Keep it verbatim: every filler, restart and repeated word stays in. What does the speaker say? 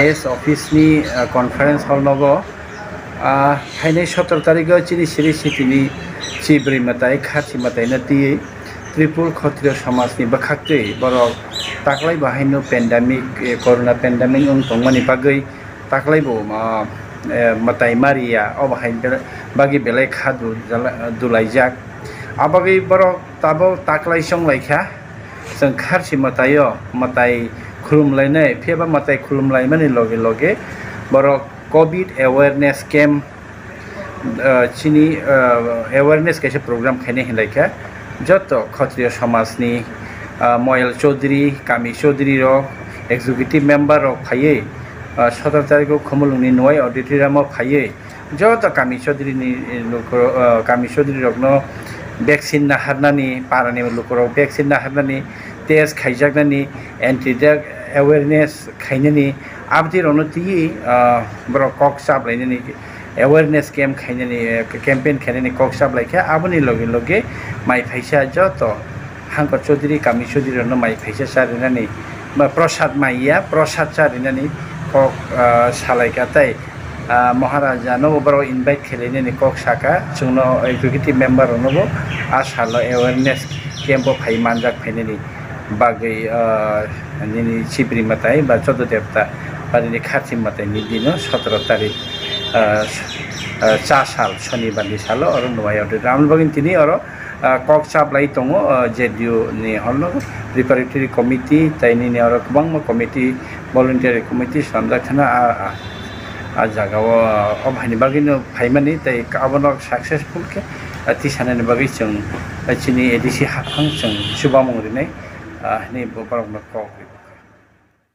S office ni, ah, conference hall nogo, ah, phainai sotoro tarikh o chini Sri Siti ni chibri mwtai, kharchi mwtai no twiwi Tripur Khotriyo somaj ni bwkhaktwi borok taklai bo haino pandemic, eh, corona pandemic wng tongmani bagwi taklai bo, ah, eh, mwtai mariya, obo hai bele-, bagwi belai kha du-, jala-, dulaijak. Abagwi borok tabuk taklai chonglai kha. Chwng kharchi mwtaio mwtai khulumlainai, phiya ba mwtai khulumlaimani loge loge borok covid awareness camp, ah, chini, ah, awareness kaisa program khainai hinlai kha. Joto Khotriyo somajni, ah, Moyal Chaudhary, Kami Chaudhary rok, executive member rok phaiwi, ah, sotoro tarikh o Khumulwngni Nuwai auditorium o phaiwi, joto Kami Chaudhary ni, eh, lukurok, ah, Kami Chaudhary rokno vaccine naharnani, parani lukurok vaccine naharnani, test khaijaknani, anti drug awareness khainani, aboni rokno twiwi, ah, borok kok chaplainani, awareness camp khainani, eh, campaign khainani kok chaplai kha. Aboni loge loge mai phaisa joto Hangkor Chaudhary, Kami Chaudhary rokno mai phaisa charinani, ba prosad maiya, prosad charinani kok, ah, salaikha tei, ah, Maharaja no borok invite khlainani kok sakha, chwngno executive member rokno bo a salo awareness camp o phai manjak phainani bagwi, ah, nini chibri mwtai ba Chauddho Devta ba nini kharchi mwtai ni dino sotoro tarik, ah, ah, cha sal, Shonibar ni salo oro Nuwai auditorium. Aboni bagwi tini oro ah, kok chaplai tongo, ah, J D U ni holo preparatory committee, tei nini oro kwbangma committee, voluntary committee swnamjak kheno, ah, ah, ah, jagao, ah, obo haini bagwino phaimani, tei abono successful khe, ah, tisanani bagwi chwng, ah, chini A D C haphang chwng chubamung rinai, ah, hinwi bo borokno kok ri.